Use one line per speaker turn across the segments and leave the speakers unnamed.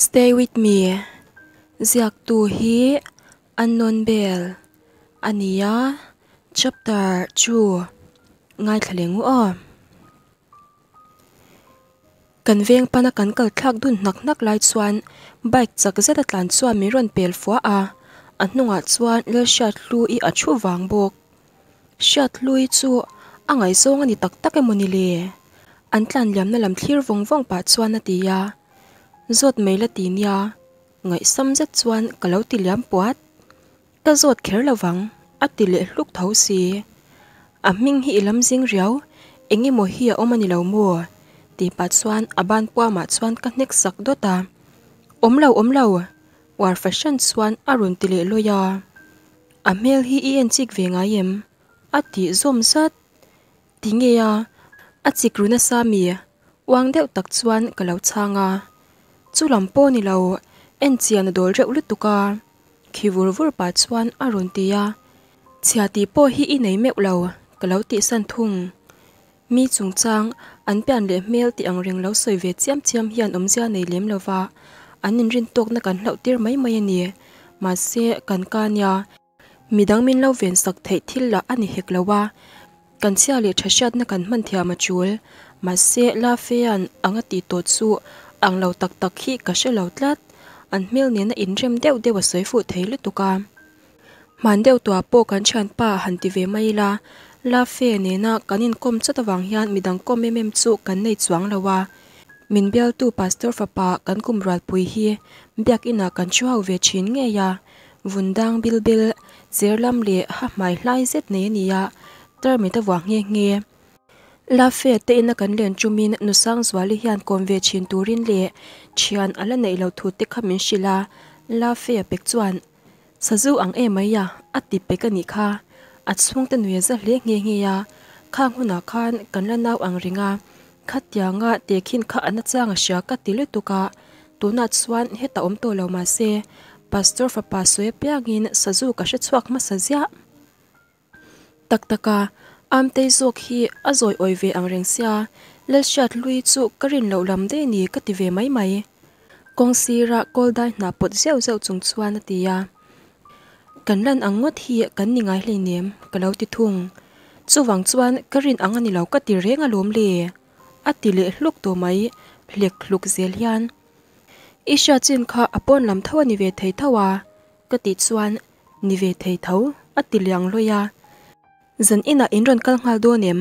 Stay with me ziaktu hi Unknown Bell a ni a, chapter chu ngaithla leh ngu aw. Kan veng pana kan kal thlak dun hnak hnak lai chuan bike chak zet a tlan chuan min rawn pel fua a, a hnungah chuan Lalhriathlui a thu vang bawk. Hriathlui chu a ngaihzawng a ni tak tak emaw ni le? An tlan liamna lam thlir vawng vawng pah chuan a ti a. Zawt mai la ti nia, ngaihsam zet chuan ka lo ti liam puat. Ka zawt kher lo vang, a ti leh hluk tho si. A hming hi i lam zing riau, eng emaw hi a awm a ni lo maw? Tih pah chuan a ban puamah chuan ka hnek sak dawt a. Awm lo, awm lo, uar fahran chuan a rawn ti leh lawi a. A hmel hi i en chik ve ngai em? A tih zawm zat. Ti nge a? A chik ru nasa mi? Uang deuh tak chuan ka lo chhang a. Chu lam pawh ni lo, en chian a dawl reuh lutuk a. Khi vur vur pah chuan a rawn ti a. Chhia tih pawh hi i nei meuh lo, ka lo tihsan thung. Mi chungchang, an pian leh hmel tih ang reng lo sawi ve chiam chiam hian awmzia nei lem lo va, an inrin tawkna kan hlauh tir mai mai a ni. Mahse, kan ka nia, midang min lo ven sak theih thil lah a ni hek lo a, kan chhia leh tha hriatna kan hman thiam a tul. Mahse, La Fean ang a tih tawh chu ang lo tak tak hi ka hre lo tlat. An hmel nena inrem deuh deuh a sawi fuh thei lutuk a. Hman deuh tuah pawh kan thianpa han ti ve mai ila, Lafe nena kan inkawm chawt avang hian midang kawm em em chu kan nei chuang lo a. Min bialtu Pastor fapa kan kum rualpui hi biakinah kan thu ho ve thin ngei a, vundang bil bil, cher lam leh ha hmai hlai zet nei a ni a, tarmit a vuah nghe nghe. Lafe te ina kan len chumin Nusangzuali hian kawm ve thin turin leh thian a la neih loh thu te kha min hrilh a, Lafe a pek chuan Sazu ang em mai a, a ti pek a nih kha. A chhungte nui a za hle nghe nghe a, khang hunah khan kan la nau ang reng a, khatianga tehkhin kha a na chiang a hria ka ti lutuk a, tunah chuan heta awm tawh lo mahse Pastor fapa sawi apiangin sazu ka hre chhuak hmasa ziah. Tak tak a, Amtei zawk hi a zawi awi ve ang reng sia, Lalhriat hlui chu ka rin loh lam daih ni ka ti ve mai mai. Kawng sira kawl dai hna pawt zeuh zeuh chung chuan a ti a. Kan lan ang ngawt hi kan ni ngai hleinem ka lo ti thung. Chuvang chuan ka rin ang a ni lo ka ti reng alawm le a ti leh hluk tawh mai hlek hluk zel hian. I hriat chin kha a pawn lam tho a ni ve thei tho a ka tih chuan Ni ve thei tho, a ti liang lawi a. Zan inah in rawn kal nghal dawn em?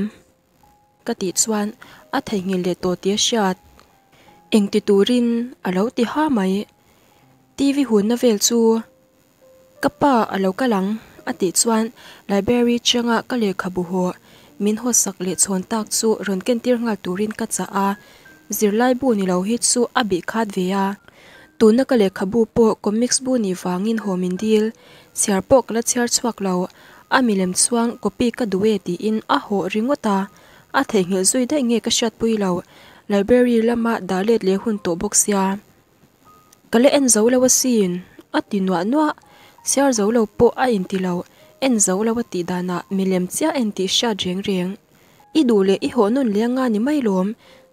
Ka tih chuan a theihnghilh leh tawh tih a hriat. Eng ti turin a lo ti ha mai. TV hunna vel chu ka pa a lo kal ang a tih chuan library changa ka lehkhabu haw min hawsak leh chhawn tak chu rawn kentir nghal turin ka chah a, zirlaibu ni lo hi chu a bih khat ve a. Tuna ka lehkhabu pawh comics bu nih vangin haw min dil, chhiar pawh ka la chhiar chhuak lo, a milem chuang copy ka duh e tiin a hawh ringawt a, a theihnghilh zui daih nge ka hriatpui lo, library lama dah let leh hun tawh bawk sia. Ka la en zo lo asin, a ti nuah nuah, chhiar zo lo pawh a inti lo, en zo lo a tih danah milem chiah en tih hriat reng reng. I duh leh i hawh nawn leh anga ni mai lawm,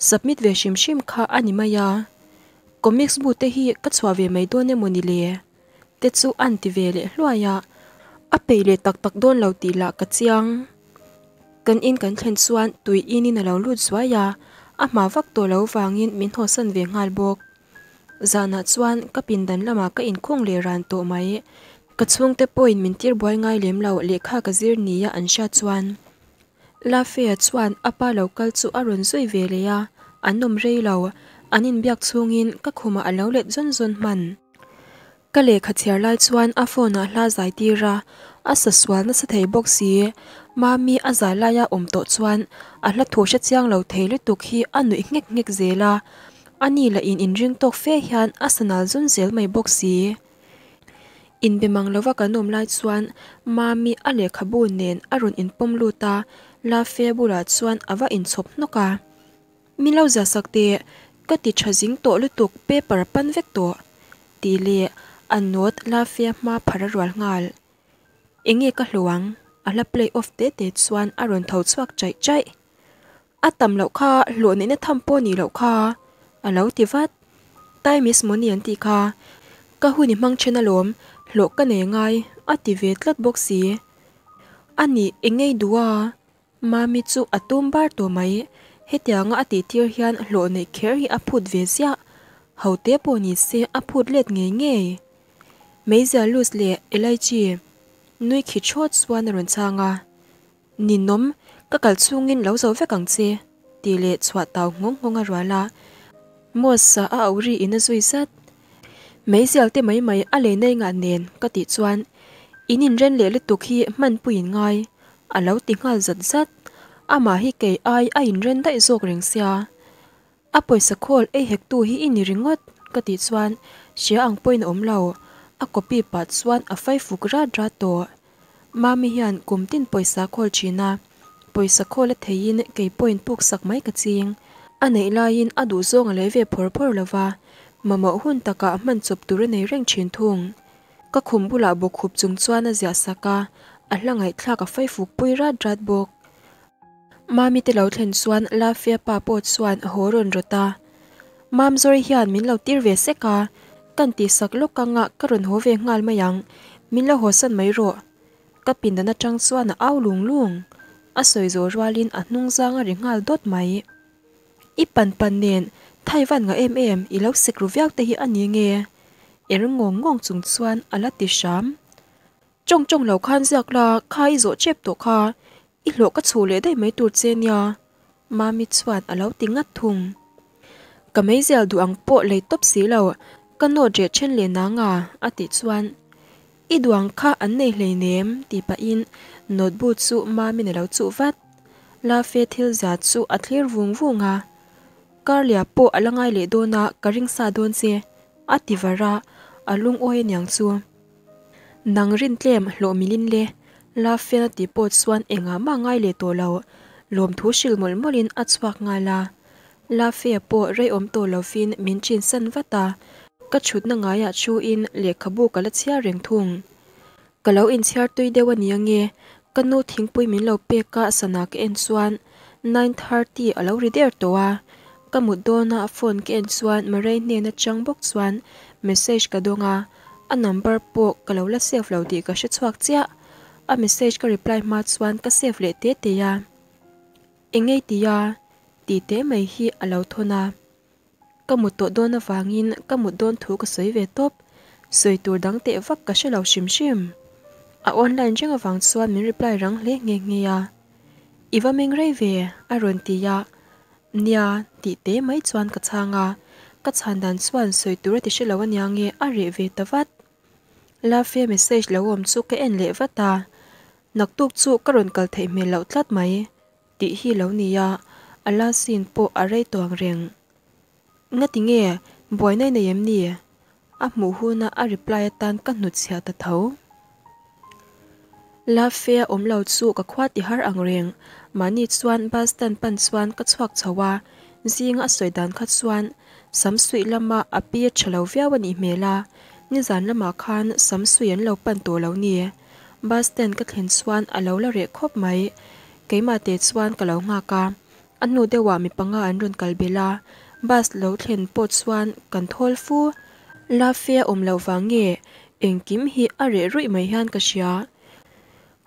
submit ve hrim hrim kha a ni mai a. Comics bu te hi ka chhuah ve mai dawn emaw ni le? Te chu an ti ve leh hluai a, a peih leh tak tak dawn lo tih lah ka chiang. Kan in kan thlen chuan tui in in a lo lut zuai a, a hma vak tawh lo vangin min hawsan ve nghal bawk. Zanah chuan ka pindan lamah ka inkhawng leh ran tawh mai. Ka chhungte pawhin min tir buai ngai lem lo lehkha ka zir nia an hriat chuan. Lafea chuan a pa lo kal chu a rawn zui ve leh a, an awm rei lo. An inbiak chhungin ka khumah a lo let zawn zawn hman. Ka lehkha chhiar lai chuan a phone ah hla zai tir a, a sa sual nasa thei bawk si. Mami a zai laia awm tawh chuan a hla thu hre chiang lo thei lutuk hi a nuih nghek nghek zel a, ani lah in inring tawk fe hian a sa nal zun zel mai bawk si. Inbe mang lova kan awm lai chuan Mami a lehkhabu nen a rawn inpawm lut a, Lafe bulah chuan a va inchhawp hnawk a. Min lo zia sak teh, ka ti tha zing tawh lutuk paper a pan vek tawh tih leh a note Lafe hma phar a rual nghal. Enge ka hlo ang? A hla play off te te chuan a rawn tho chhuak chaih chaih. A tam loh kha hlawh neihna tham pawh nih loh kha a lo ti vat. Time is money an tih kha. Ka hun i hmang then alawm, hlawh ka nei ngai a ti ve tlat bawk si. A nih eng ngei duh a? Mami chu a tum bar tawh mai. Hetianga a tih tir hian hlawh neih kher hi a phut ve ziah. Ho te pawh ni se a phut let ngei ngei. Meizial Luz leh Elaichi nui khi thawt chuan a rawn chhang a. Ninawm, ka kal chhungin lo zo vek ang che, tih leh chhuah tau nghawng nghawng a rual a. Moss-a a auh ri in a zui zat. Meizial te mai mai a lei nei ngah nen ka tih chuan in inren leh lutuk hi hmanpuiin ngai a lo ti nghal zat zat. Amah hi kei ai a inren daih zawk reng sia. A pawisa khawl ei hek tu hi i ni ringawt ka tih chuan hria ang pawhin a awm lo. A copy pah chuan a fai fuk rat rat tawh. Mami hian kum tin pawisa a khawl thin a, pawisa khawl a theihin kei pawhin puk sak mai ka ching. A neih laiin a duh zawng a lei ve phawr phawr lo va, mamawh hun takah hman chawp tur a nei reng thin thung. Ka khum bulah bawkkhup chung chuan a ziah sak a, a hla ngaihthlak a fai fuk pui rat rat bawk. Mami te lo thlen chuan Lafia pa pawh chuan haw rawn rawt a. Mamzawri hian min lo tir ve sek a, kan tihsak lawk anga ka rawn haw ve nghal mai ang, min lo hawsan mai rawh. Ka pindan atang chuan a au lung lung. A sawi zawh rualin a hnung zang a ri nghal dawt mai. I pan pan nen thai van ngah em em i lo sek ru viau te hi a ni nge? Er ngawng ngawng chung chuan a la ti hram. Tawng tawng lo khan ziak la, kha i zawh chep tawh kha, I hlawh ka chhuh leh daih mai tur che nia, Mami chuan a lo ti ngat thung. Ka meizial duh ang pawh lei tawp si lo, ka note reh then leh nang a, a tih chuan, I duh ang kha an nei hleinem, tih pahin note bu chu Mami'n a lo chuh vat. Lafe thil zia chu a thlir vung vung a, Karlia pawh a la ngai leh dawn a, ka ring sa dawn che, a ti var a, a lungawi aniang chu. Nang rintlem hlawh milin le, Lafena tih pawh chuan engah mah ngai leh tawh lo, lawmthu hrilh mawlh mawlhin a chhuak nghal a. Lafea pawh reiawm tawh lovin min chinsan vat a, ka chhutna ngaiah thuin lehkhabu ka la chhiar reng thung. Ka lo inchhiar tui deuh a ni ange, ka nu thingpui min lo pek a sana ka en chuan 9:30 a lo ri der tawh a, ka mut dawna phone ka en chuan Marei hnen atang bawk chuan message ka dawng a, A number pawh ka lo la save lo tih ka hre chhuak chiah. A message ka reply hma chuan ka save leh te te a. Engei tia? Tih teh mai hi a lo thawn a. Ka mut tawh dawn avangin ka mut dawn thu ka sawi ve tawp. Sawi tur dang teh vak ka hre lo hrim hrim. A online reng avang chuan min reply rang hle nghe nghe a. I va meng rei ve, a rawn ti a. Nia, tih te mai chuan ka chhang a, ka chhan dan chuan sawi tur a ti hre lo ania nge a reh ve ta vat. Lafia message lo awm chu ka en leh vat a, naktuk chu ka rawn kal theih hmel loh tlat mai tih hi lo nia, a la scene pawh a rei tawh ang reng. Ngati nge, buaina i nei em ni? A hmuh huna a reply atan ka hnutchhiah ta tho. Lafea awm lo chu ka khua ti har ang reng. Mahni chuan bus stand pan chuan ka chhuak chho a, zinga a sawi dan kha chuan sam suih lama a pi a tha lo viau a nih hmel a, nizan lamah khan sam suih an lo pan tawh lo ni. Bus stand ka thlen chuan a lo la reh khawp mai. Keimah te chuan ka lo nghak a, A hnu deuhah mi panga an rawn kal belh a, bus lo thlen pawh chuan kan thawl fu. Lafia awm loh vang nge engkim hi a reh ruih mai hian ka hria.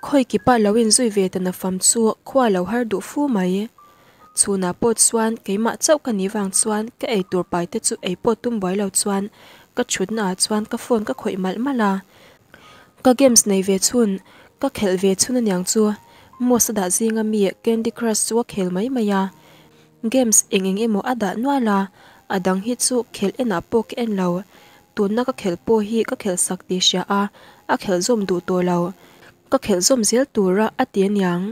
Khawi kipa lo inzui ve ta nafam chu khua lo har duh fu mai. Chhunah pawh chuan keimah chauh ka nih vang chuan ka eitur pai te chu ei pawh tum buai lo chuan ka thutna ah chuan ka phone ka khawih malh malh a. Ka games nei ve chhun, ka khelh ve chhun aniang chu. Moss a dah zinga mi Candy Crush chu a khel mai mai a. Games eng eng emaw a dah nual a, a dang hi chu khelh enah pawh ka en lo. Tunna ka khelh pawh hi ka khelh sak tih hria a, a khelh zawm duh tawh lo. Ka khelh zawm zel tura a ti aniang.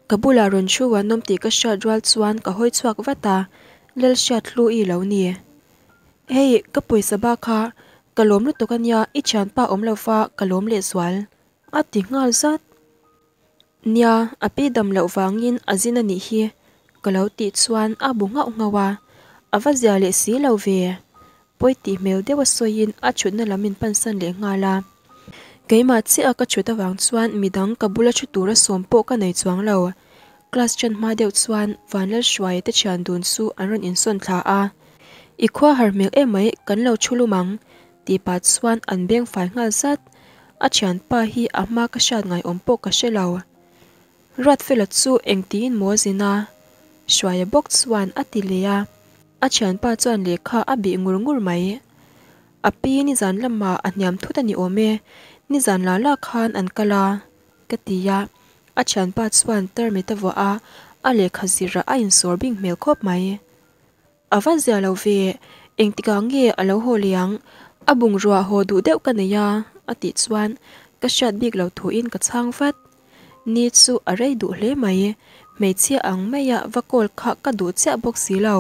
Ka bulah rawn thu an awm tih ka hriat rual chuan ka hawi chhuak vat a, Lalhriat Hlu-i lo ni. Hei, ka pawisa ba kha ka lawm lutuk a nia, i thianpa awm lo fa ka lawm lehzual, a ti nghal zat. Nia, a pi dam loh vangin a zin a nih hi, ka lo tih chuan a bu nghauh nghauh a, a va zia leh si lo ve. Pawi tih hmel deuh a sawiin a chhutna lam in pansan leh nghal a. Keimah chiah a ka chhut avang chuan midang ka bula thu tura sawm pawh ka nei chuang lo. Class ṭan hma deuh chuan Vanlalhruaia te thian dun chu an rawn insawn thla a. I khua har hmel emai kan lo thu lum ang tih pah chuan an beng fai nghal zat. A thianpa hi a hma ka hriat ngai awm pawh ka hre lo. Ruatfela chu engtiin maw a zin a? Hruaia bawk chuan a ti leh a. A thianpa chuan lehkha a bih ngur ngur mai. A pi nizan lamah a hniam thut a ni awm e, nizan la la khan an kal a, ka ti a. A thianpa chuan tarmit a vuah a, a lehkha zirah a insawr bing hmel khawp mai. A va zia lo ve, engtikah nge a lo haw leh ang? A bungrua haw duh deuh ka nei a, a tih chuan ka hriat bik lo thuin ka chhang vat. Ni chu a rei duh hle mai, hmeichhia ang maia va call kha ka duh chiah bawk si lo.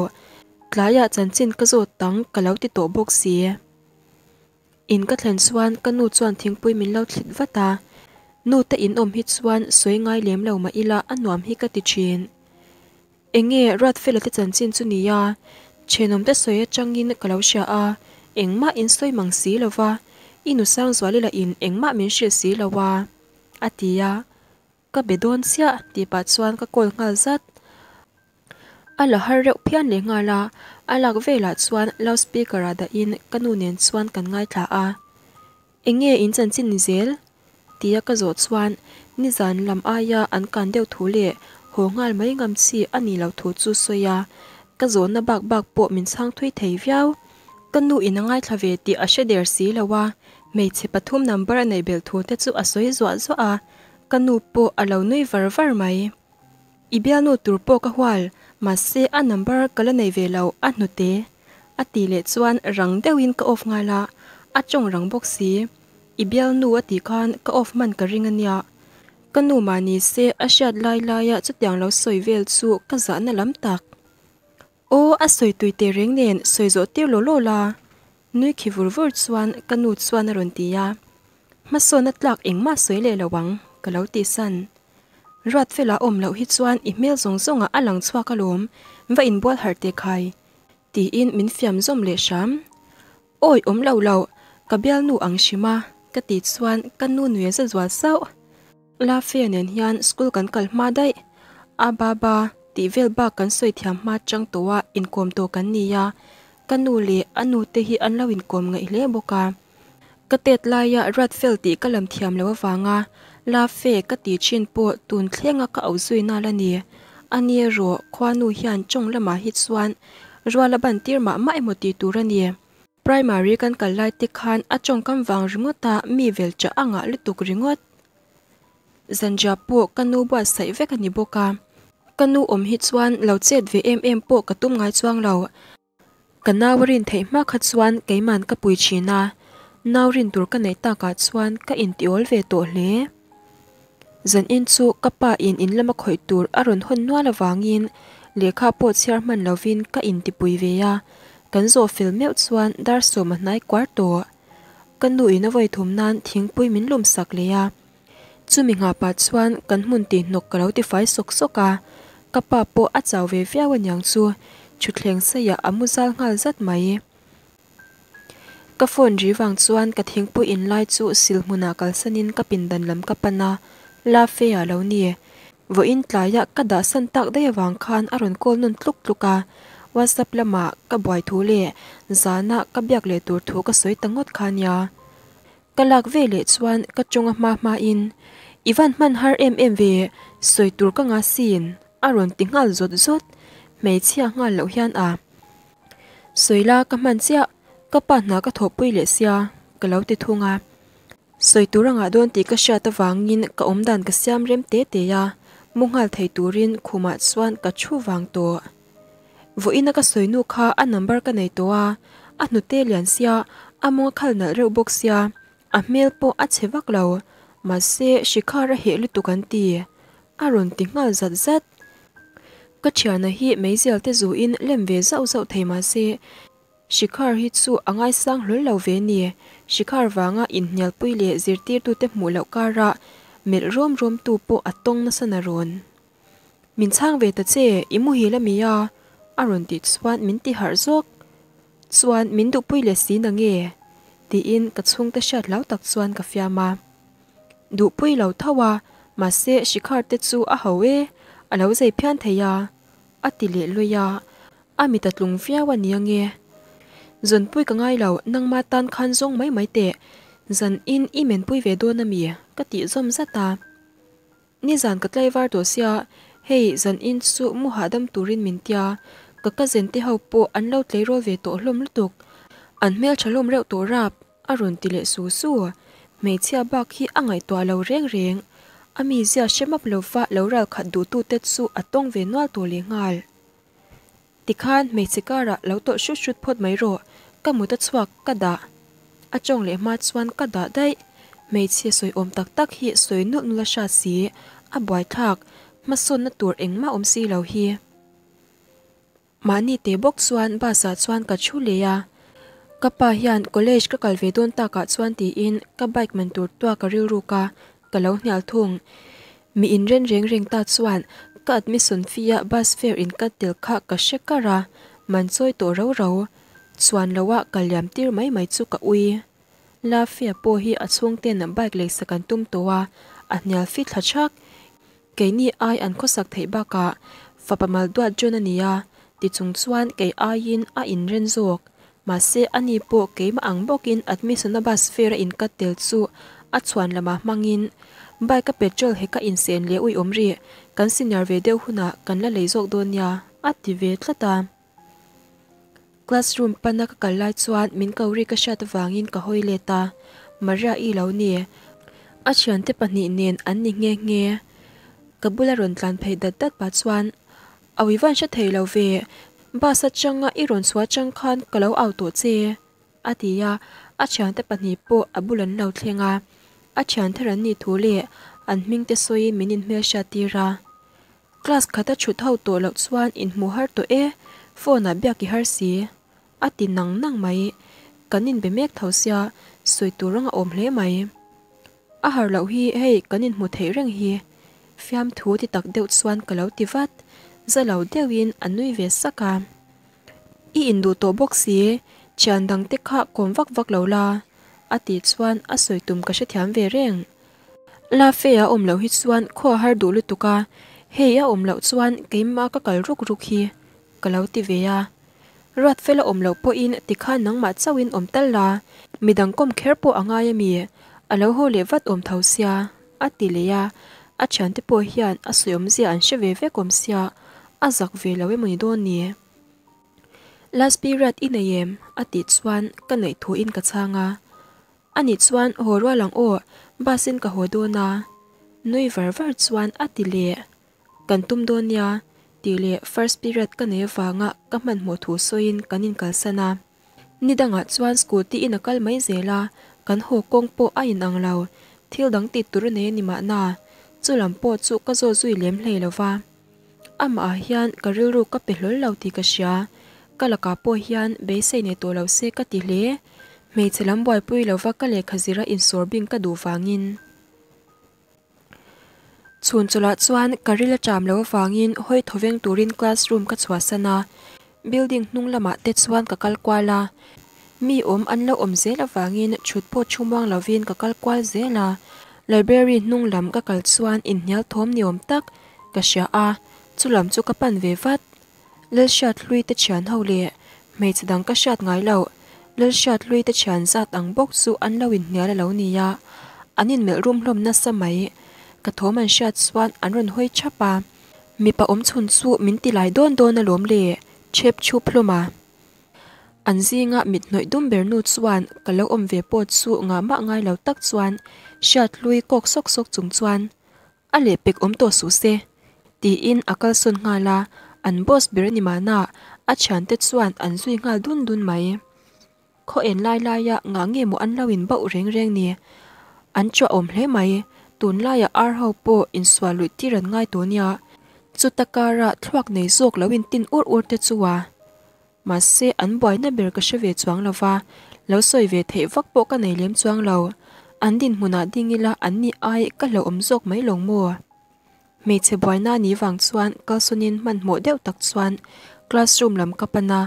Tlaiah chanchin ka zawt tang ka lo ti tawh bawk si. In ka thlen chuan ka nu chuan thingpui min lo thlit vat a, nu te in awm hi chuan sawi ngai lem lo mah ila a nuam hi ka ti thin. Enge Ruatfela te chanchin chu nia, thenawm te sawi atangin ka lo hria a, engmah in sawi mang si lo va, i nu Sangzuali lah in engmah min hrilh si lo a, a ti a, ka be dawn chiah tih pah chuan ka call nghal zat. A la har reuh phian leh nghal a, a lak velah chuan loudspeaker ah dahin ka nu nen chuan kan ngaithla a. Enge in chanchin ni zel? Tia ka zawh chuan nizan lam aia an kan deuh thu leh haw nghal mai ngam chi a nih loh thu chu sawi a, ka zawhna bak bak pawh min chhang thui thei viau. Ka nu in a ngaithla ve tih a hre der si lo a, hmeichhe pathum number a neih belh thu te chu a sawi zuah zuah a, ka nu pawh a lo nui var var mai. I bialnu tur pawh ka hual, mahse a number ka la nei ve lo a hnute a tih leh chuan rang deuhin ka off nghal a, a tawng rang bawk si. I bialnu a tih khan ka off hman ka ring a nia. Ka nu mah ni se a hriat lai laia chutiang lo sawi vel chu ka zahna lam tak. Aw a sawi tui teh reng nen sawi zawh tir law law la. Nui khi vur vur chuan ka nu chuan a rawn ti a. Hmasawn a tlak engmah sawi leh lo ang ka lo tih san. Ruatfela awm loh hi chuan i hmel zawng zawngah a lang chhuak alawm, va inbual harh teh khai tiin min fiam zawm leh hram. Awi awm lo lo, ka bialnu ang hrim a ka tih chuan ka nu nui a za zual sauh. Lafia nen hian school kan kal hma daih, a ba ba tih vel bak kan sawi thiam hma chang tawh a inkawm tawh kan ni a, ka nu leh a nu te hi an lo inkawm ngaih hle bawk a. Ka tet laia Ruatfel tih ka lam thiam loh avanga Lafe ka tih thin pawh tun thlenga ka auh zui nal a ni. A ni erawh khuanu hian tawng lamah hi chuan rual a ban tir mah mah emaw tih tur a ni. Primary kan kal lai te khan a tawngkam vang ringawta mi vel chah a ngah lutuk ringawt. Zanriah pawh ka nu buatsaih vek a ni bawk a. Ka nu awm hi chuan lo chet ve em em pawh ka tum ngai chuang lo. Ka nau a rin theih hma kha chuan keiman ka pui thin a, nau rin tur ka neih takah chuan ka intiawl ve tawh hle. Zanin chu ka pa in in lama khawih tur a rawn hawn nual avangin lehkha pawh chhiar hman lovin ka intipui ve a, kan zawh fel meuh chuan dar sawm a hnai kuar tawh. Ka nu in a vawi thum nan thingpui min lum sak leh a, chumi nghah pah chuan kan hmun tih hnawk ka lo tifai sawk sawk a, ka pa pawh a chau ve viau aniang chu thutthleng saiah a mu zal nghal zat mai. Ka phone ri vang chuan ka thingpui in lai chu sil hmunah kalsanin ka pindan lam ka pan a, la fe ah lo ni. Vawiin tlaiah ka dah san tak daih avang khan a rawn call nawn tluk tluk a, WhatsApp lamah ka buai thu leh zanah ka biak leh tur thu ka sawi ta ngawt kha nia. Ka lak ve leh chuan ka tawnga hma hmain, I van hman har em em ve, sawi tur ka nga sin, a rawn ti nghal zawt zawt, hmeichhia nghal loh hian a. Sawila ka hman chiah, ka pa hna ka thawhpui leh sia, ka lo ti thung a. Sawi tur a ngah dawn tih ka hriat avangin ka awmdan ka siam rem te te a, mu nghal thei turin khumah chuan ka thu vang tawh. Vawiina ka sawi nu kha a number ka nei tawh a, a hnute lian sia, a mawng a khal nalh reuh bawk sia, a hmel pawh a chhe vak lo, mahse Shikhar a heh lutuk an ti, a rawn ti nghal zat zat. Ka thiana hi meizial te zuin lem ve zauh zauh thei mahse Shikhar hi chu a ngaisang hlawl lo ve ni. Shikhar vanga inhnialpui leh zirtirtute hmuh loh karah melh rawm rawmtu pawh a tawng nasa na rawn. Min chhang ve ta che, i muhil a mi a? a rawn tih chuan min ti harh zawk. Chuan min duhpui leh si na nge? tiin ka chhungte hriat hlau tak chuan ka fiam a. Duhpui lo tho a, mahse Shikhar te chu a ho e, a lo zei phian thei a, a ti leh luih a, a mit a tlung viau a ni ange. Zawnpui ka ngai lo, nangma tan khan zawng mai mai teh. Zan in i menpui ve dawn a mi? Ka tih zawm zat a. Nizan ka tlaivar tawh sia, hei zan in chu mu hahdam turin min tia, ka cousin te ho pawh an lo tleirawl ve tawh hlawm lutuk. An hmeltha hlawm reuh tawh rap. A rawn ti leh su su. Hmeichhia bak hi a ngaihtuah lo reng reng. A mizia hre map lova lo ral khat duhtute chu a tawng ve nual tawh leh nghal. Tikhan hmeichhe karah lo tawlh hrut hrut phawt mai rawh, ka mut a chhuak ka dah. A tawng leh hma chuan ka dah daih. Hmeichhe sawi awm tak tak hi sawi nulh nulh a hrat si, a buaithlak, hmasawnna tur engmah awm si lo hi. Mahni te bawk chuan bus ah chuan ka thu leh a, ka pa hian college ka kal ve dawn takah chuan tiin ka bike man tur tuak a rilruk a, ka lo hnial thung. Mi inren reng reng ta chuan ka admission fee a bus fare in cut tel kha ka hre kar a, man chawi tawh rau rau chuan lo ah ka liam tir mai mai chu ka ui. Lafia pawh hi a chhungten bike leisak an tum tawh a, a hnial fit thla thak. Keini ai an khawsak theih bakah fapa mal duat John a nia, ti chung chuan kei aiin a inren zawk. Mahse ani pawh keimah ang bawkin admission-a bus fare a inkat tel chu a chhuan lamah hmangin bike-a petrol heka insen leh uiawm rih kan senior ve deuh hunah kan la lei zawk dawn nia, a ti ve tlat a. Classroom pana ka kal lai chuan min ko ri ka hriat avangin ka hawi let a, Maria-i lo ni. A thiante pahnih nen an ni nghe nghe. Ka bula rawn tlan phei dat dat pah chuan, Awi van hre thei lo ve, bus atanga i rawn chhuah atang khan ka lo au tawh che, a ti a, a thiante pahnih pawh a bul an lo thleng a. A thian thar an nih thu leh an hming te sawiin min inhmelhriat tir a. Class khat a thut ho tawh loh chuan inhmuh har tawh e, phone ah biak i har si. A ti nang nang mai. Kan inbe mek tho sia, sawi tur ang a awm hle mai. A har loh hi hei kan inhmu theih reng hi. Fiamthu ti tak deuh chuan ka lo ti vat. Za lo deuhin a nui ve sak a. I induh tawh bawk si, thian dang te kha kawm vak vak lo la. A tih chuan a sawi tum ka hrethiam ve reng. La fe a awm loh hi chuan khaw a har duh lutuk a, hei a awm loh chuan keimah ka kal ruk ruk hi ka lo ti ve a. Ruat fel a awm loh pawhin tikhan nangmah chauhin awm tal la, midang kawm kher pawh a ngai ami, a lo haw leh vat awm tho sia, a ti leh a, a thiante pawh hian a sawi awmzia an hre ve vek awm sia, a zak ve lo emawni dawn ni. Last period i nei em? a tih chuan ka neih thuin ka chhang a. Ani chuan haw rual ang aw, bus in ka haw dawn a. Nui var var chuan a ti leh. Kan tum dawn nia, tih leh first period ka nei avanga ka hmanhmawh thu sawiin kan inkalsan a. Ni dangah chuan scooty in a kal mai zel a, kan haw kawng pawh a inang lo. Thil dang tih tur a nei a ni mahna, chu lam pawh chu ka zawt zui lem hlei lo va. Amah ah hian ka rilru ka pe hlawl lo tih ka hria. Ka lakah pawh hian beisei nei tawh lo se ka ti hle. Hmeichhe lam buaipui lova ka lehkha zira insawr bing ka duh vangin. Chhun chawlhah chuan ka ril a ṭam lo avangin hawi thawveng turin classroom ka chhuahsan a. Building hnung lamah te chuan ka kal kual a. Mi awm an lo awm zel avangin thut pawh thu muang lovin ka kal kual zel a. Library hnung lam ka kal chuan inhnial thawm ni awm tak ka hria a, chu lam chu ka pan ve vat. Lalhriat hlui te thian ho leh hmeichhe dang ka hriat ngai loh, Lalhriat hlui te thian zat ang bawk chu an lo inhnial a lo nia. An inmelh rum hlawm nasa mai. Ka thawm an hriat chuan an rawn hawi thap a. Mipa awm chhun chu min ti lai dawn dawn alawm le, chhep chhup hlawm a. An zinga mit hnawih dum ber nu chuan ka lo awm ve pawh chu ngah mah ngai lo tak chuan hriat hlui kawk sawk sawk chung chuan a lehpek awm tawh suh se tiin a kalsawn nghal a, an boss ber a ni mahna a thiante chuan an zui nghal dun dun mai. Khaw en lai laia ngah nge maw an lo in bauh reng reng ni? An chua awm hle mai. Tunlaiah ar ho pawh insual luih tir an ngai tawh nia. Chuta kara thluak nei zawk lo in tin ur ur te chu a. Mahse an buaina ber ka hre ve chuang lo va, lo sawi ve theih vak pawh ka nei lem chuang lo. An dinhmunah ding ila an ni ai ka hlauhawm zawk mai lawng maw? Hmeichhe buaina ni vang chuan kalsawnin hmanhmawh deuh tak chuan classroom lam ka pan a,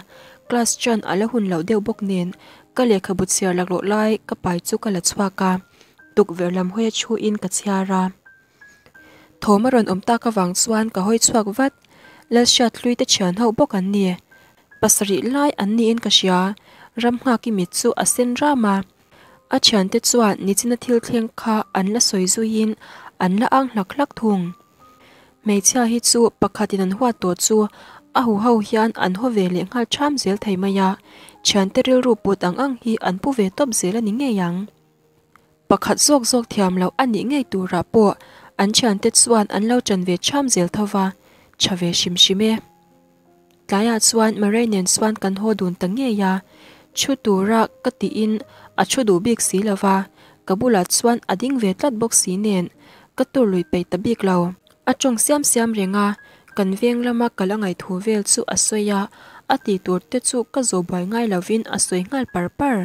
class ṭan a la hun loh deuh bawk nen ka lehkhabu chhiar laklawh lai ka pai chu ka la chhuak a, tukverh lam hawi a chhuin ka chhiar a. Thawm a rawn awm tak avang chuan ka hawi chhuak vat, Lalhriat hlui te thian ho bawk an ni. Pasarih lai an niin ka hria. Ramnghaki mit chu a sen ram a. A thiante chuan nichina thil thleng kha an la sawi zuiin an la ang hlak hlak thung. Hmeichhia hi chu pakhatin an huat tawh chu a huho hian an haw ve leh nghal ṭham zel thei mai a, thiante rilru put ang ang hi an pu ve tawp zel a ni ngei ang. Pakhat zawk zawk thiam loh a nih ngei turah pawh an thiante chuan an lo ṭan ve ṭham zel tho va, ṭha ve hrim hrim e. Tlaiah chuan Murray nen chuan kan haw dun ta ngei a, thu tura ka tiin a thu duh bik si lo va, ka bulah chuan a ding ve tlat bawk si nen ka tur lui peih ta bik lo. A tawng siam siam reng a, kan veng lama kal a ngaihthu vel chu a sawi a, a tih tur te chu ka zawh buai ngai lovin a sawi nghal par par.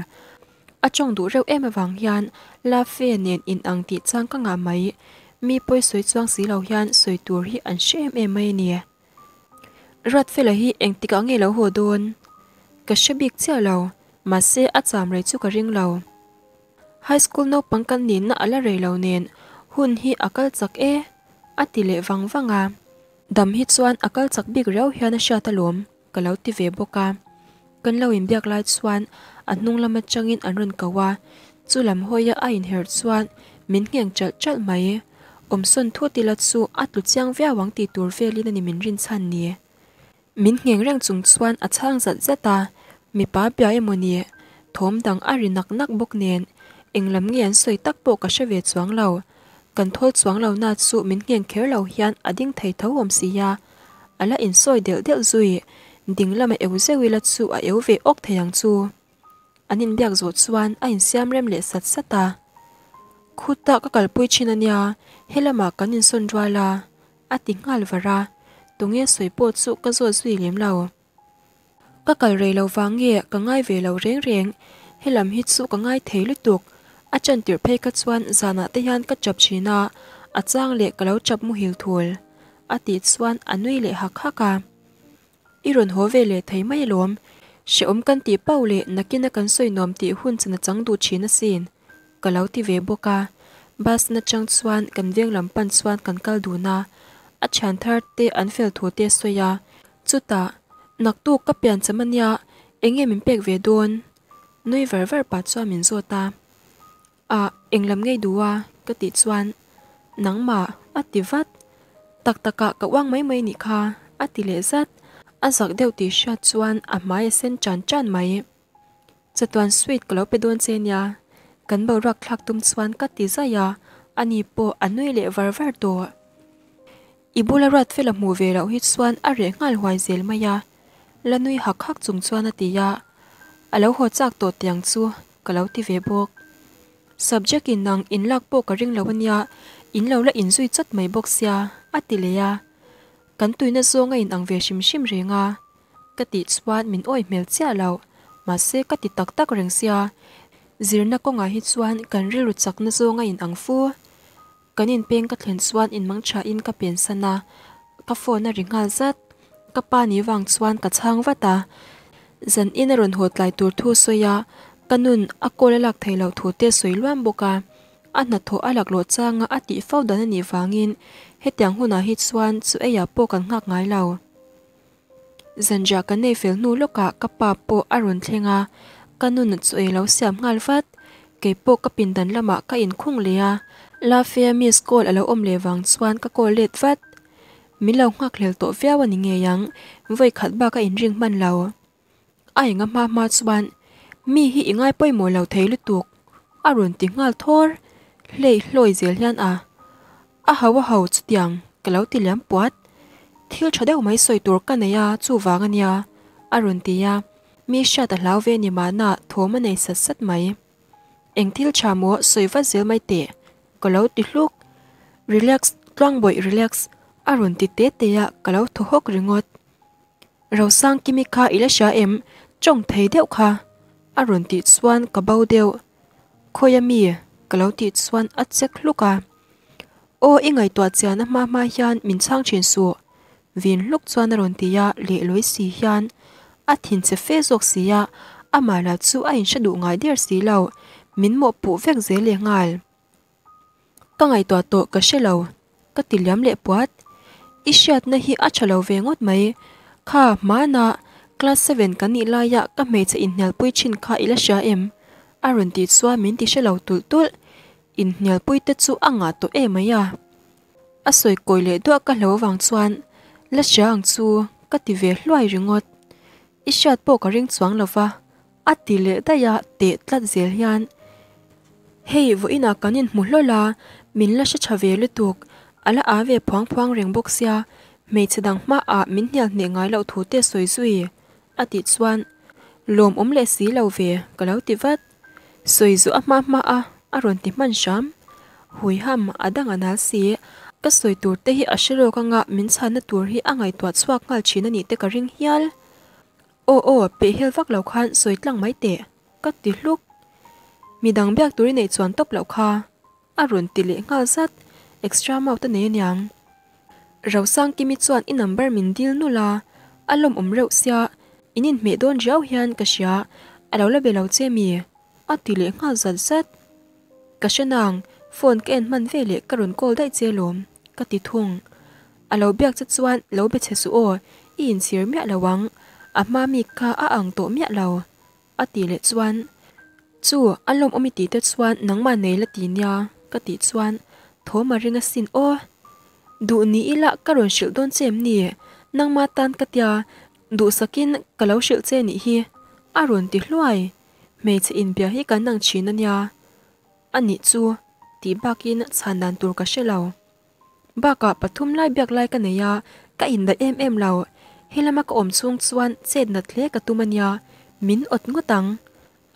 A tawng duh reuh em avang hian la fe nen inang tih chang ka ngah mai, mi pawi sawi chuang si lo hian sawi tur hi an hre em em mai a ni. Ruatfela hi engtikah nge lo haw dawn? Ka hre bik chiah lo, mahse a cham rei chu ka ring lo. High school naupang kan nihna a la rei lo nen hun hi a kal chak e, a ti leh vang vang a. Dam hi chuan a kal chak bik riau hian a hriat alawm, ka lo ti ve bawk a. Kan lo inbiak lai chuan a hnung lam atangin an rawn ko a, chu lam hawia a inherh chuan min ngheng ṭalh ṭalh mai. Awmsawn thut ila chu a tlu chiang viau ang tih tur velin a ni min rinchhan ni. Min ngheng reng chung chuan a chhang zat zat a, mipa bia emaw ni, thawm dang a ri nak nak bawk nen eng lam nge an sawi tak pawh ka hre ve chuang lo. Kan thawl chuang lo na chu min ngheng kher lo hian a ding thei tho awm si a, a la insawi delh delh zui, ding lama eu zeuh ila chu a eu ve awk thei ang chu. An inbiak zawh chuan a insiam rem leh sat sat a. Khutah ka kalpui thin a nia, helamah kan insawn rual a, a ti nghal var a, tunge sawi pawh chu ka zawt zui lem lo. Ka kal rei lo vang nge ka ngai ve lo reng reng, helam hi chu ka ngai thei lutuk. A ṭan tirh phei kha chuan zanah te hian ka ṭap ṭhin a, a chang leh ka lo ṭap muhil thul. A tih chuan a nui leh hak hak a. I rawn haw ve leh thei mai alawm, hrehawm kan tih pauh leh nakina kan sawi nuam tih hun chan a chang duh ṭhin asin, ka lo ti ve bawk a. Bus nachang chuan kan veng lam pan chuan kan kal dun a, a thian thar te an fel thu te a sawi a, Chutah, naktuk ka pian cham a nia, eng nge min pek ve dawn? Nui var var pah chuan min zawt a. Ah, eng lam ngei duh a? ka tih chuan, Nangmah, a ti vat. Tak takah ka uang mai mai nih kha, a ti leh zat. A zak deuh tih hriat chuan a hmai a sen tan tan mai. Chatuan sweet ka lo pe dawn che nia, kan boruak thlak tum chuan ka ti zaih a, ani pawh a nui leh var var tawh. I bula ruat fel a hmuh ve loh hi chuan a reh nghal huai zel mai a, la nui hak hak chung chuan a ti a, a lo haw chak tawh tiang chu ka lo ti ve bawk. Subject in ang in lak pawh ka ring lo ania, in lo la inzui chawt mai bawk sia, a ti leh a. Kan tuina zawng a inang ve hrim hrim reng a. Ka tih chuan min awih hmel chiah lo, mahse ka ti tak tak reng sia, zirna kawngah hi chuan kan rilru chakna zawng a inang fu. Kan inpeng ka thlen chuan inmang thain ka pensan a, ka phone a ri nghal zat. Ka pa ni vang chuan ka chhang vat a, zan in a rawn haw tlai tur thu sawi a, ka nun a call a lak theih loh thu te sawi luam bawk a. A hnathawh a laklawh changa a tih fo dan a nih vangin hetiang hunah hi chuan chu eiah pawh kan nghak ngai lo. Zanriah kan nei fel hnu lawkah ka pa pawh a rawn thleng a, ka nun chu ei lo siam nghal vat. Kei pawh ka pindan lamah ka inkhung leh a, Lafia miss call a lo awm leh vang chuan ka call let vat. Min lo nghakhlel tawh viau a ni ngei ang, vawi khat bak a inring hman lo. A enga hma hma chuan, Mi hi i ngai pawimawh lo thei lutuk, a rawn ti nghal thawr. Hlei hlawi zel hian a, A ho a ho chutiang ka lo ti liam puat. Thil tha deuh mai sawi tur ka nei a chuvang a nia, a rawn ti a. Mi hriat a hlau ve ni mahna thawm a nei sat sat mai. Eng thil tha maw sawi vat zel mai teh, ka lo ti hluk. Relax, tluangbawih relax, a rawn ti te te a ka lo thaw hawk ringawt. Rosangkimi kha i la hria em? Tawng thei deuh kha a rawn tih chuan ka bo deuh. Khawi a mi? Ka lo tih chuan a chek hluk a. Aw i ngaihtuah chian a hma hma hian min chhang thin suh. Vin hluk chuan a rawn ti a, lehlawi si hian a thin che fe zawk si a, amah lah chu a inhre duh ngai der si lo, min mawhpuh vek zel leh nghal. Ka ngaihtuah tawh ka hre lo, ka ti liam leh puat. I hriatna hi a tha lo ve ngawt mai. Kha hmana Class seven kan nih laia ka hmeichhe inhnialpui thin kha i la hria em? A rawn tih chuan min ti hre lo tulh tulh. Inhnialpui te chu a ngah tawh em mai a. A sawi kawi leh duah ka hlo avang chuan la hria ang chu ka ti ve hluai ringawt. I hriat pawh ka ring chuang lo va, a ti leh daih a teh tlat zel hian. Hei vawiinah kan inhmu hlawl a, min la hre tha ve lutuk, a la aa ve phuang phuang reng bawk sia, hmeichhe dang hmaah min hnial hneh ngai loh thu te sawi zui a tih chuan lawm awm leh si lo ve ka lo ti vat. Sawi zuah a hma hma a a rawn ti hman hram. Huiham a dang a nal si, ka sawi tur te hi a hre rawk anga min chhanna tur hi a ngaihtuah chhuak nghal thin a nih te ka ring hial. Aw aw, pehhel vak lo khan sawi tlang mai teh, ka ti hluk. Midang biak tur i neih chuan tawp loh kha. A rawn ti leh nghal zat, extra mouth a nei aniang. Rosangkimi chuan i number min dil nulh a, a lawmawm reuh sia, in inhmeh dawn riau hian ka hria, a lo la be lo che mi? A ti leh nghal zat zat. Ka hre nang, phone ka en hman ve leh ka rawn call daih che lawm, ka ti thung. A lo biak che chuan lo be che suh aw, i inchhir miah lo ang, a hma mi kha a ang tawh miah lo. A tih leh chuan, Chu, a lawmawm i tih te chuan nangmah nei la ti nia, ka tih chuan thawm a ring asin aw. Duh ni ila ka rawn hrilh dawn che em ni? Nangmah tan ka tia, duhsakin ka lo hrilh che nih hi, a rawn ti hluai. Hmeichhe inbia hi kan ang thin a nia. A nih chu, tih bakin chhan dan tur ka hre lo. Bakah pathum lai biak lai ka nei a, ka indaih em em lo. Helama ka awm chhung chuan chet nat hle ka tum a nia, min awt ngawt ang.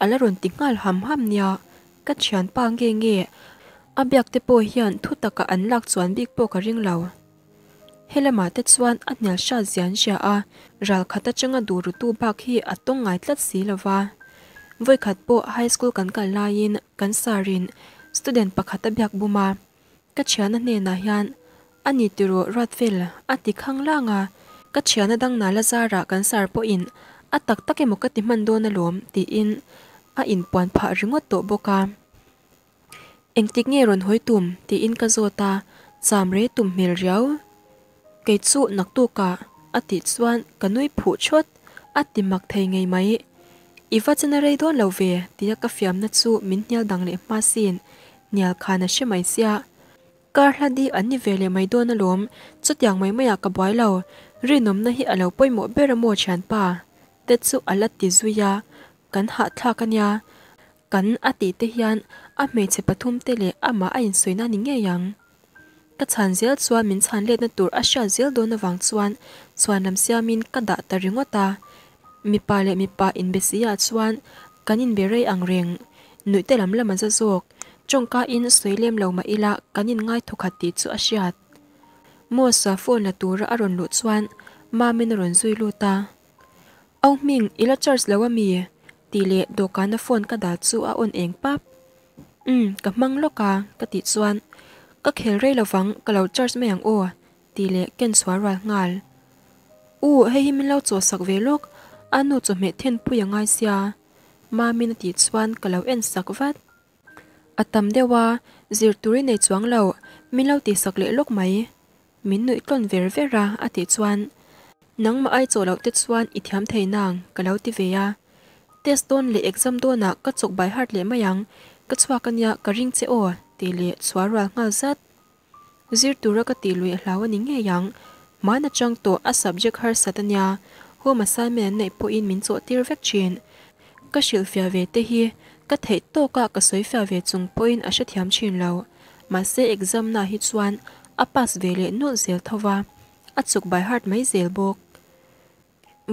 A la rawn ti nghal ham ham nia, ka thianpa nge nge a biak te pawh hian thu taka an lak chuan bik pawh ka ring lo. Helamah te chuan a hnial hrat zian hria a, ral khat atanga duh rutu bak hi a tawng ngai tlat si lo va. Vawikhat pawh high school kan kal laiin kan sarin student pakhat a biak bum a. Ka thiana hnenah hian a ni tiraw Ruatfel a ti khang lang a, ka thiana dang nala zarah kan sar pawhin a tak tak emaw ka ti hman dawn alawm tiin a inpuan phah ringawt tawh bawk a. Engtik nge rawn hawi tum tiin ka zawt a, cham rei tum hmel riau. Kei chu naktukah a tih chuan ka nui phuh thawt, a ti mak thei ngei mai. I va chana rei dawn lo ve tia ka fiamna chu min hnial dang leh hma sin, hnial khan a hre mai sia. Kar hla di an ni ve leh mai dawn alawm, chutiang mai maiah ka buai lo, rinawmna hi a lo pawimawh ber a maw thianpa? Te chu a la ti zui a, kan hahthlak a nia. Kan a tih te hian a hmeichhe pathum te leh amah a insawi na ni ngei ang. Ka chhan zel chuan min chhan letna tur a hriat zel dawn avang chuan chhuan lam siamin ka dah ta ringawt a. Mipa leh mipa inbe si ah chuan kan inbe rei ang reng. Nuih te lam lam a za zawk. Tawngka in sawi lem lo mah ila kan inngai thawkhat tih chu a hriat. Mosa phone la tura a rawn luh chuan Mamin a rawn zui lut a. Au hming i la charge lo ami? tih leh dawhkana phone ka dah chu a on eng pap. Umm, ka hmang lawk a, ka tih chuan, Ka khel rei lovang, ka lo charge mai ang aw, tih leh ken chhuah rual nghal. U, hei hi min lo chawhsak ve lawk, a nu chawhmeh thenpui a ngai sia, Mamin a tih chuan ka lo en sak vat. A tam deuh a, zir tur i nei chuang lo, min lo tihsak leh lawk mai. Min nuih tlawn ver ver a, a tih chuan, Nangmah ai chawh loh te chuan i thiam thei nang, ka lo ti ve a. Test dawn leh exam dawnah ka chawk by heart leh mai ang, ka chhuak a nia ka ring che aw, tih leh chhuah rual nghal zat. Zir tura ka tih lui a hlau a ni ngei ang. Hmaan atang tawh a subject harsat a nia, home assignment an neih pawhin min chawh tir vek thin. Ka hrilhfiah ve te hi ka theih tawkah ka sawifiah ve chung pawhin a hrethiam thin lo. Mahse exam na hi chuan a pass ve leh nulh zel tho va, a chuk by heart mai zel bawk.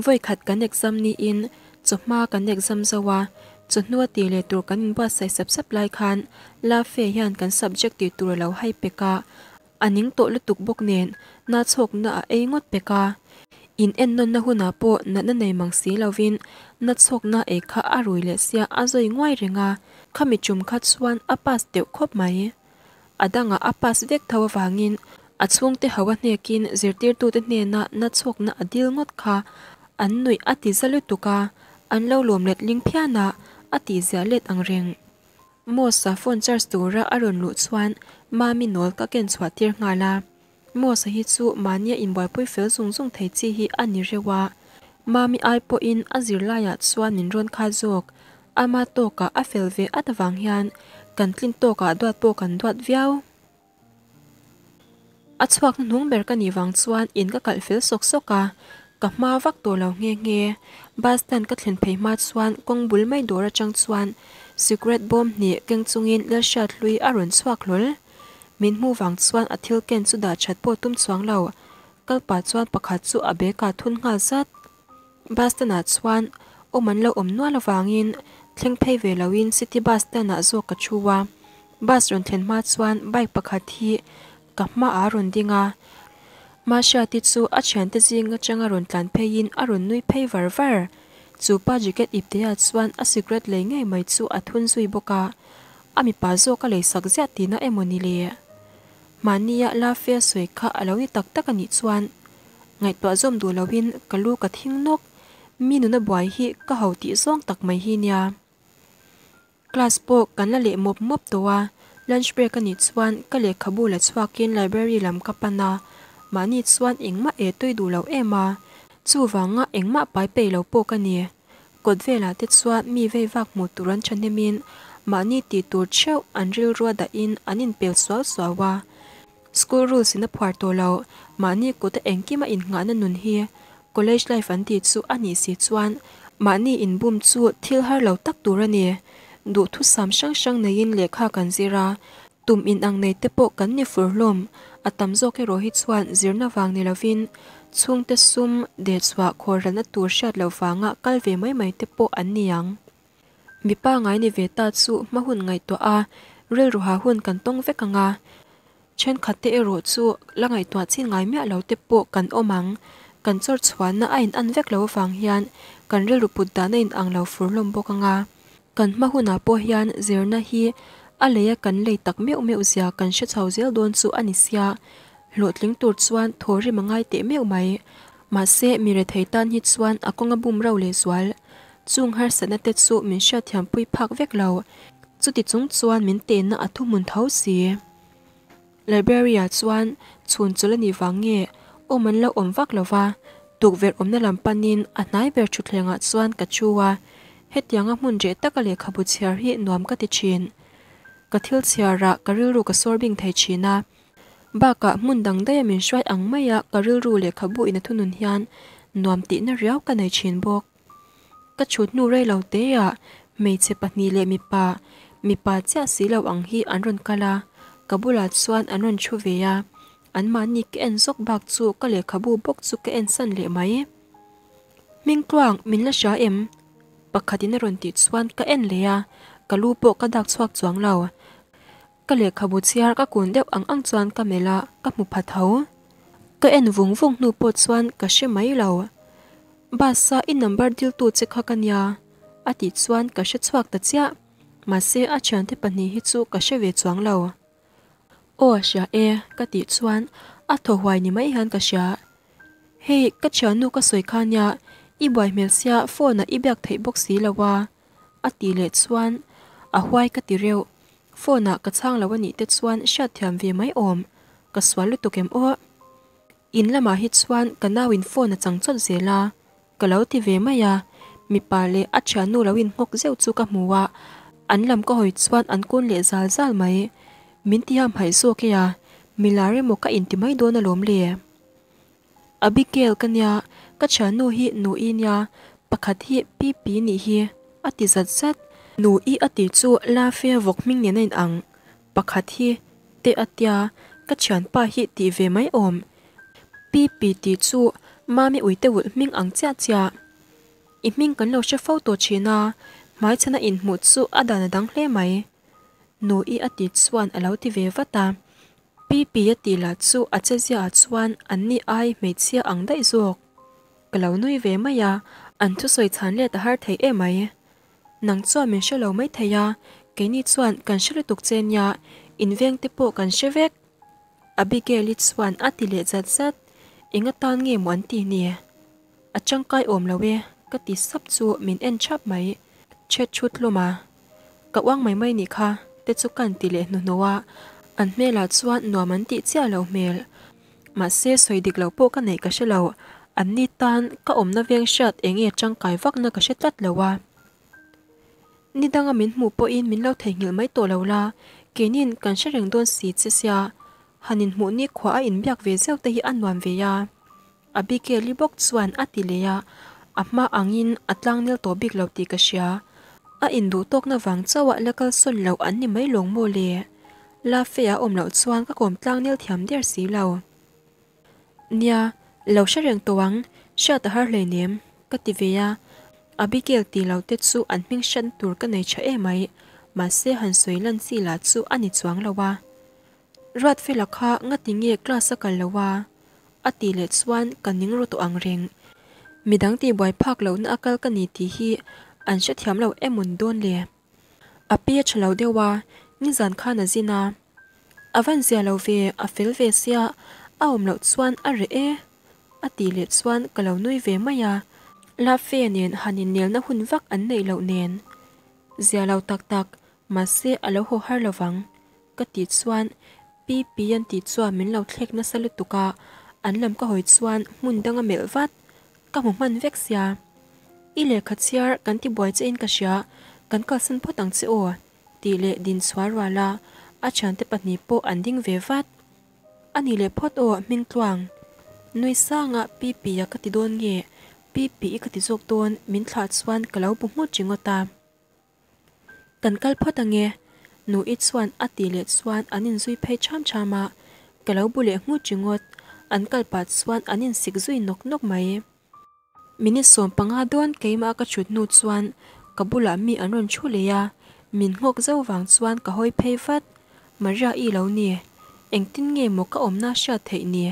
Vawi khat kan exam niin chawhma kan exam zo a, chawhnu a tih leh tur kan inbuatsaih sap sap lai khan La Fe hian kan subject tih tur a lo hai pek a, a ning tawh lutuk bawk nen na chhawkna a ei ngawt pek a. In ennawnna hunah pawh natna nei mang si lovin na chhawkna ei kha a rui leh sia a zawi nguai reng a, khami tum kha chuan a pass deuh khawp mai. A dangah a pass vek tho avangin a chhungte ho a hnekin zirtirtute hnena na chhawkna a dil ngawt kha an nuih a ti za lutuk a, an lo lawm let ling phian a, a tihziah let ang reng. Mosa phone charge tura a rawn luh chuan Mami nawl ka ken chhuah tir nghal a. Mosa hi chu mahnia inbuaipui fel zung zung thei chi hi a ni reuh a. Mami ai pawhin a zirlaiah chuan min rawn kha zawk. Ama tawkah a fel ve at avang hian kan tlin tawkah duat pawh kan duat viau. A chhuak hnuhnung ber ka nih vang chuan in ka kalh fel sawk sawk a, ka hma vak tawh lo nghe nghe. Bus stand ka thlen phei hma chuan kawng bul mai dawr atang chuan cigarette bawm hnih keng chungin Lalhriathlui a rawn chhuak hlawl. Min hmu vang chuan a thil ken chu dah that pawh tum chuang lo. Kal pah chuan pakhat chu a bag ah thun nghal zat. Bus stand ah chuan awm an lo awm nual avangin thleng phei ve loin city bus stand ah zawk ka thu a. Bus rawn thlen hma chuan bike pakhat hi ka hmaah a rawn ding a. Mahriati chu a thiante zing atanga rawn tlan pheiin a rawn nui phei var var. Chu pa jacket ipte ah chuan a cigarette lei ngei mai chu a thun zui bawk a. A mipa zawk a leisak ziah tihna emaw ni le? Mahnia la fe sawi kha a lo ni tak tak a nih chuan ngaihtuah zawm duh loin ka lu ka thing nawk. Mi nuna buai hi ka ho tih zawng tak mai hi nia. Class pawh kan la leh mawp mawp tawh a, lunch break a nih chuan ka lehkhabu la chhuakin library lam ka pan a, mahni chuan engmah e tui duh lo em a, chuvanga engmah pai peih lo pawh ka ni. Kawt velah te chuan mi vei vak hmuh tur an thahnemin mahni tih tur theuh an rilrua dahin an inpel suau suau a. School rules in a phuar tawh lo, mahni kuta engkima innghahna nun hi college life an tih chu a nih si chuan mahni inbum chu thil har lo tak tur a ni. Duhthusam hrang hrang neiin lehkha kan zir a, Tum inang nei te pawh kan ni fur hlawm. A tam zawk erawh hi chuan zirna vang ni lovin chhungte sum dehchhuah khawralna tur hriat loh vanga kal ve mai mai te pawh an ni ang. Mipa ngai ni ve ta chu hma hun ngaihtuah a, rilruha hun kan tawng vek ang a. Thenkhat te erawh chu la ngaihtuah chin ngai miah lo te pawh kan awm ang. Kan chawr chhuahna a in an vek lo avang hian kan rilru put dan a in ang lo fur hlawm bawk ang a. Kan hma hunah pawh hian zirna hi a leia kan lei tak meuh meuh zia kan hre chho zel dawn chu a ni sia. Hlawhtling tur chuan thaw rim a ngai teh meuh mai. Mahse, mi rethei tan hi chuan a kawng a bum rauh leh zual. Chung harsatna te chu min hriatthiampui phak vek lo. Chuti chung chuan min tehna a thuhmun tho si. Library-ah chuan chhun chawlh a nih vang nge awm an lo awm vak lo va, tukverh awmna lam panin a hnai ber thutthlengah chuan ka thu a, hetianga hmun reh taka lehkhabu chhiar hi nuam ka ti thin. Ka thil chhiarah ka rilru ka sawr bing thei thin a, bakah hmun dang daia min hruai ang maia ka rilru lehkhabu in a thunun hian nuam tihna riau ka nei thin bawk. Ka chhut hnu rei lo teah hmeichhe pahnih leh mipa, mipa chiah si lo ang hi an rawn kal a, ka bulah chuan an rawn thu ve a, anmahni ka en zawk bak chu ka lehkhabu bawk chu ka en san leh mai. Hmingtluang, min la hria em? Pakhatin a rawn tih chuan ka en leh a, ka lu pawh ka dak chhuak chuang lo. Ka lehkhabu chhiar ka kun deuh ang ang chuan ka melh a, ka hmu pha tho. Ka en vung vung hnu pawh chuan ka hre mai lo. Bus a i number diltu che kha ka nia a tih chuan ka hre chhuak ta chiah. Mahse a thiante pahnih hi chu ka hre ve chuang lo. Aw hria e ka tih chuan a thaw huai ni mai hian ka hria. Hei ka thiannu ka sawi kha nia i buai hmel sia phone ah i biak theih bawk si lo a a tih leh chuan a huai ka ti reuh. Phone ah ka chhang lo a nih te chuan hriatthiam ve mai awm. Ka sual lutuk em aw. In lamah hi chuan ka nau in phone a chang chawt zel a, ka lo ti ve mai a, mipa leh a thiannu lo in nghawk zeuh chu ka hmu a, an lam ka hawi chuan an kun leh zal zal mai. Min ti hamhaih zawk e a, mi lar emaw ka inti mai dawn alawm le. Abigail ka nia, ka thiannu hi Nu-i nia, pakhat hi Pipi nih hi, a ti zat zat. Nu-i a tih chu Lafia vawk hming nen a inang, pakhat hi te a tia, ka thianpa hi tih ve mai awm. Pipi tih chu Mami uite ulh hming ang chiah chiah. I hming kan lo hre fo tawh thin a, hmaichhana inhmuh chu a dan a dang hle mai. Nu-i a tih chuan a lo ti ve vat a. Pipi a tih lah chu a che ziaah chuan anni ai hmeichhia ang daih zawk. Ka lo nui ve mai a, an thusawi chhan let a har thei em mai. Nang chuan min hre lo mai thei a, keini chuan kan hre lutuk che nia, inveng te pawh kan hre vek. Abigail-i chuan a ti leh zat zat, eng atan nge maw an tih ni? A tangkai awm lo e, ka ti sap chu min en thap mai, chhet chhut hlawm a. Ka uang mai mai nih kha, te chu kan ti leh hnuhnawh a, an hmelah chuan nuam an tih chiah lo hmel. Mahse sawi dik lo pawh ka neih ka hre lo. An ni tan ka awmna veng hriat eng nge tangkai vakna ka hre tlat lo a. Ni danga min hmuh pawhin min lo theihnghilh mai tawh lo la, keinin kan hre reng dawn si che sia, han inhmuh nikhua a inbiak ve zeuh te hi a nuam ve a. Abigail-i bawk chuan a ti leh a, a hma angin a tlangnel tawh bik lo tih ka hria. A induh tawkna vang chauha la kalsawn loh an ni mai lawng maw le? La fe a awm loh chuan ka kawm tlangnel thiam der si lo. Nia, lo hre reng tawh ang, hriat a har hleinem, ka ti ve a. Abigail ti lo te chu an hming hriatna tur ka nei tha emai, mahse han sawi lan chi lah chu a ni chuang lo a. Ruatfela kha ngati nge class a kal lo a? A tih leh chuan ka ning ru tawh ang reng. Midang tihbuai phak lohna a kal ka ni tih hi an hrethiam lo emawn dawn le? A pi a tha lo deuh a, nizan khan a zin a. A van zia lo ve, a fel ve sia, a awm loh chuan a reh e. A tih leh chuan ka lo nui ve mai a. Love nen han innelna hun vak an neih loh nen. Zia lo tak tak, mahse a lo haw har lovang. Ka tih chuan Pi Pi an tih chuan min lo thlek nasa lutuk a, an lam ka hawi chuan hmun dang a melh vat. Ka hmu hman vek sia. I lehkha chhiar kan ti buai che in ka hria, kan kalsan phawt ang che aw, tih leh din chhuah rual a, a thiante pahnih pawh an ding ve vat. A ni leh phawt aw Hmingtluang. Nui sanga Pi Pi a ka ti dawn nge, Pi Pi i ka ti zawk dawn min thlah chuan ka lo bu nghut ringawt a. Kan kal phawt ange, Nu-i chuan a tih leh chuan an inzui phei ṭham ṭham a, ka lo bu leh nghut ringawt, an kal pah chuan an insik zui nawk nawk mai. Minute 15 dawn keimah ka ṭhut hnu chuan ka bulah mi an rawn ṭhu leh a, min nghawk zauh vang chuan ka hawi phei vat, Maria-i lo ni, engtin nge maw ka awmna hriat theih ni?